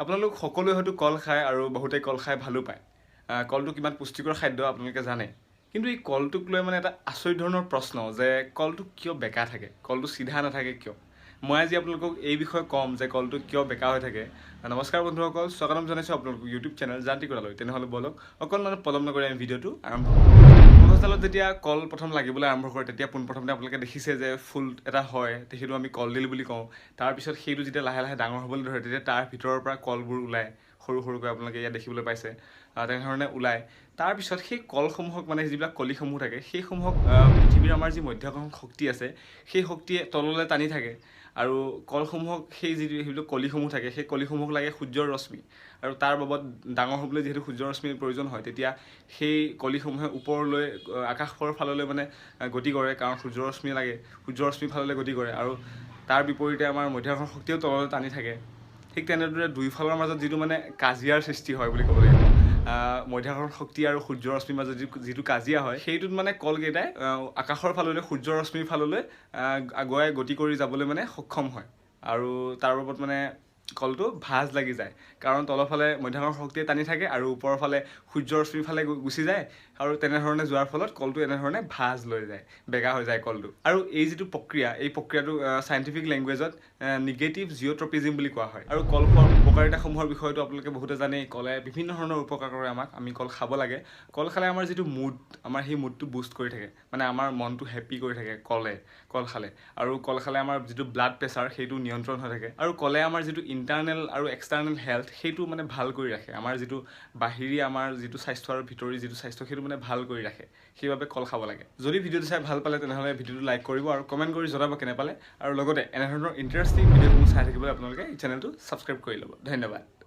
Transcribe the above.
আপোনালোক সকলোৱে হয়তো কল খায় আৰু বহুতে কল খাই ভালো পায়। কলটো কিমান পুষ্টিকৰ খাদ্য আপোনালোকে জানে, কিন্তু এই কলটোক লৈ মানে এটা আচৰিত ধৰণৰ প্ৰশ্ন যে কলটো কিয় বেকা থাকে, কলটো চিধা নাথাকে কিয়? মই আজি আপোনালোকক এই বিষয়ে ক'ম যে কলটো কিয় বেকা হৈ থাকে। নমস্কাৰ বন্ধুসকল, স্বাগতম জনাইছোঁ আপোনালোকক ইউটিউব চেনেল যান্ত্ৰিকতালৈ। তেনেহ'লে ব'লক, অকণমান পলম নকৰি আমি ভিডিঅ'টো আৰম্ভ কৰোঁ। গছডালত যেতিয়া কল প্ৰথম লাগিবলৈ আৰম্ভ কৰে, তেতিয়া পোনপ্ৰথমতে আপোনালোকে দেখিছে যে ফুল এটা হয়, সেইটো আমি কলডিল বুলি কওঁ। তাৰপিছত সেইটো যেতিয়া লাহে লাহে ডাঙৰ হ'বলৈ ধৰে, তেতিয়া তাৰ ভিতৰৰ পৰা কলবোৰ ওলায় সৰু সৰুকৈ, আপোনালোকে ইয়াত দেখিবলৈ পাইছে, তেনেধৰণে ওলায়। তাৰপিছত সেই কলসমূহক, মানে যিবিলাক কলিসমূহ থাকে, সেইসমূহক পৃথিৱীৰ আমাৰ যি মধ্যাকৰ্ষণ শক্তি আছে, সেই শক্তিয়ে তললৈ টানি থাকে। আৰু কলসমূহক সেই যি সেইবিলাক কলিসমূহ থাকে, সেই কলিসমূহক লাগে সূৰ্যৰ ৰশ্মি, আৰু তাৰ বাবদ ডাঙৰ হ'বলৈ যিহেতু সূৰ্যৰ ৰশ্মিৰ প্ৰয়োজন হয়, তেতিয়া সেই কলিসমূহে ওপৰলৈ আকাশৰ ফাললৈ মানে গতি কৰে, কাৰণ সূৰ্যৰ ৰশ্মি লাগে, সূৰ্যৰ ৰশ্মিৰ ফাললৈ গতি কৰে। আৰু তাৰ বিপৰীতে আমাৰ মধ্যাকৰ্ষণ শক্তিয়েও তললৈ টানি থাকে। ঠিক তেনেদৰে দুইফালৰ মাজত যিটো মানে কাজিয়াৰ সৃষ্টি হয় বুলি ক'ব লাগিব, মধ্যাকৰ্ষণ শক্তি আৰু সূৰ্যৰ ৰশ্মিৰ মাজত যিটো কাজিয়া হয়, সেইটোত মানে কলকেইটাই আকাশৰ ফাললৈ, সূৰ্যৰ ৰশ্মিৰ ফাললৈ আগুৱাই গতি কৰি যাবলৈ মানে সক্ষম হয়। আৰু তাৰ বাবদ মানে কলটো ভাঁজ লাগি যায়, কাৰণ তলৰফালে মধ্যাকৰ্ষণ শক্তিয়ে টানি থাকে আৰু ওপৰৰ ফালে সূৰ্যৰ ৰশ্মিৰ ফালে গুচি যায়। আৰু তেনেধৰণে যোৱাৰ ফলত কলটো এনেধৰণে ভাঁজ লৈ যায়, বেকা হৈ যায় কলটো। আৰু এই যিটো প্ৰক্ৰিয়া, এই প্ৰক্ৰিয়াটো চাইণ্টিফিক লেংগুৱেজত নিগেটিভ জিঅ'ট্ৰপিজিম বুলি কোৱা হয়। আৰু কল খোৱাৰ উপকাৰিতাসমূহৰ বিষয়েতো আপোনালোকে বহুতে জানেই। কলে বিভিন্ন ধৰণৰ উপকাৰ কৰে আমাক। আমি কল খাব লাগে। কল খালে আমাৰ যিটো মুড, আমাৰ সেই মুডটো বুষ্ট কৰি থাকে, মানে আমাৰ মনটো হেপ্পী কৰি থাকে কলে, কল খালে। আৰু কল খালে আমাৰ যিটো ব্লাড প্ৰেছাৰ, সেইটো নিয়ন্ত্ৰণ হৈ থাকে। আৰু কলে আমাৰ যিটো ইণ্টাৰনেল আৰু এক্সটাৰ্নেল হেল্থ, সেইটো মানে ভাল কৰি ৰাখে। আমাৰ যিটো বাহিৰী আমাৰ যিটো স্বাস্থ্য আৰু ভিতৰি যিটো স্বাস্থ্য, সেইটো মানে ভাল কৰি ৰাখে। সেইবাবে কল খাব লাগে। যদি ভিডিঅ'টো চাই ভাল পালে, তেনেহ'লে ভিডিঅ'টো লাইক কৰিব আৰু কমেণ্ট কৰি জনাব কেনে পালে। আৰু লগতে এনেধৰণৰ ইণ্টাৰেষ্টিং ভিডিঅ'সমূহ চাই থাকিবলৈ আপোনালোকে এই চেনেলটো ছাবস্ক্ৰাইব কৰি ল'ব। ধন্যবাদ।